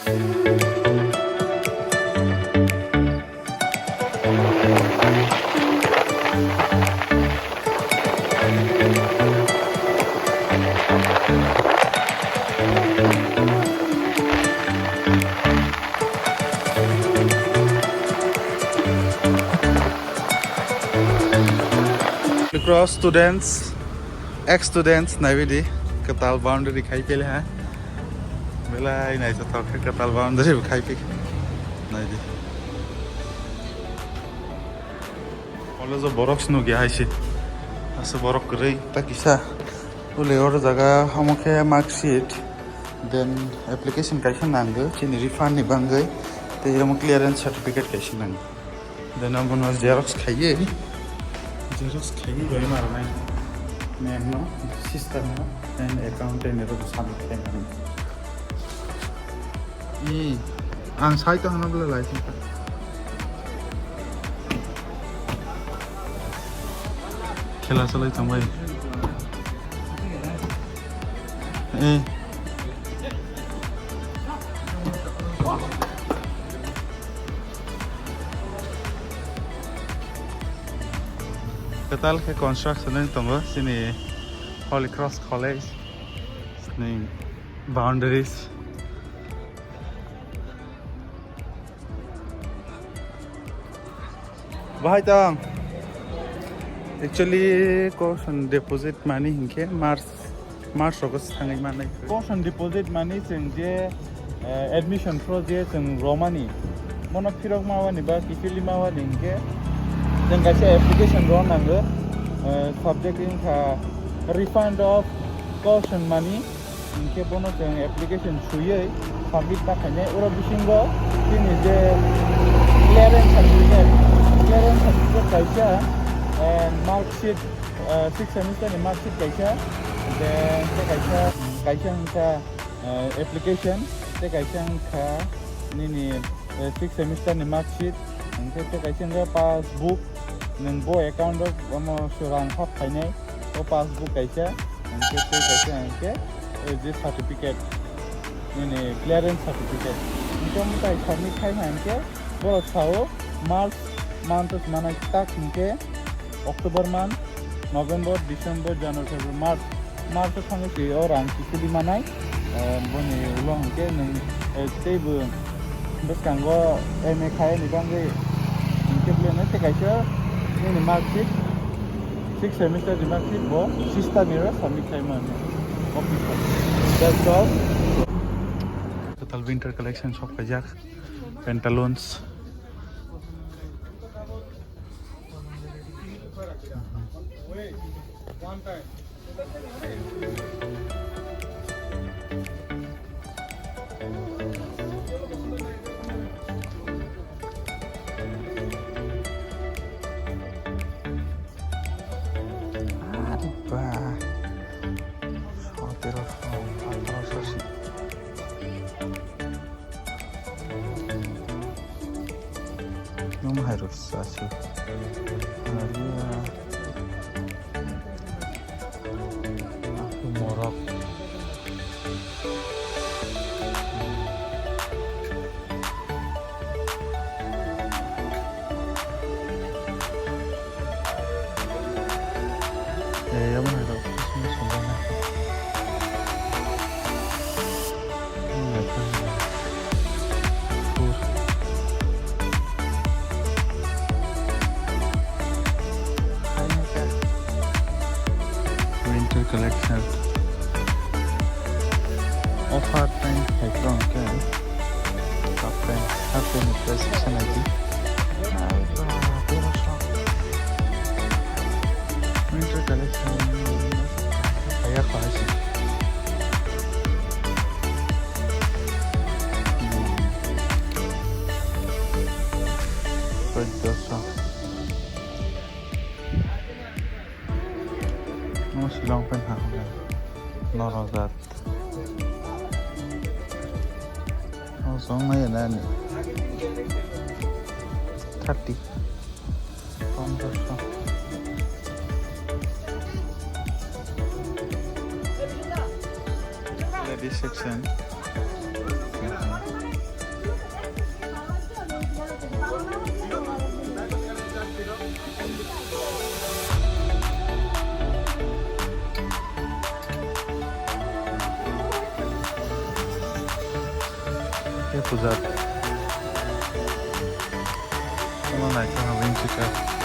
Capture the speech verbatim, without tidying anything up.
Cross students, ex students, naibidi, kwtal boundary khai pele ha. Belai naithothok khe kwtal boundary bo khai pik. Naidi. College o borok se nukya hai se. Asa borok kwrwi ta kisa. Ule oro jaga omo khe mark sheet, then application kaisa nango chini refund ni bangwi, tei omo clearance certificate kaisa nango. Then abono xerox khaiwi, xerox khaiwi rwima rwnai ma'am no, sister no, then accountant ni rok submit khaimani. Ee, ang sai tong hwnna bwle lai tong kha. Khela salai tong bai. Ee. Kwtal khe construction wng tongo chini Holy Cross College ni boundaries. Bahai tong. Actually, caution deposit money hinkhe March, March rogo sangwi manai. Caution deposit money chwng je, eh, admission pro je chwng romani. Mono phirok mawani ba kiphilwi mawani hinkhe chwng kaisa application ro nango. Eh, subject wngkha refund of caution money. Hinkhe bono chwng application swiwi submit ta khainai. Oro bisingo chini je clearance certificate, clearance certificate kaisa, eh, mark sheet, eh, six semester ni mark sheet kaisa, then tei kaisa, kaisa wngkha, eh, application, tei kaisa wngkha nini, eh, six semester ni mark sheet, hinkhe tei kaisa wngkha passbook, nwng bo account o omo swrang hap khainai. O passbook kaisa, hinkhe tei kaisa hinkhe, eh, je certificate, nini clearance certificate. Hinkhe omo tai submit khai ma hinkhe borok sao March month o manai tak hinkhe October month, November, December, January, February, March, March o thangwi se o rang kiphilwi manai. Eh, boni ulo hinkhe nwng, eh, teibo bwskango M A khaini bangwi hinkhe bwleno tei kaisa nini mark sheet, six semester ni mark sheet bo sister ni ro submit khai mano office o. That's all. Total winter collection shop kaijak, pantaloons. Are ba, sotero so, atharo so si. Nung hai rw sa si. Aria. Morok. Eh, omo hai rok, Christmas songjaknai. Winter collection. Offer time hai tong khe. Half pant, half pant ni price kisa nai di. Ai ba, terosho. Winter collection. Kaya kha hai se. Hmm. Choddoso. Omo si long pant ha. Norok jat. O song nai na ni. Thirty. Pondroso. Ladies section. Puja. Omo naikha hamwi wngkha.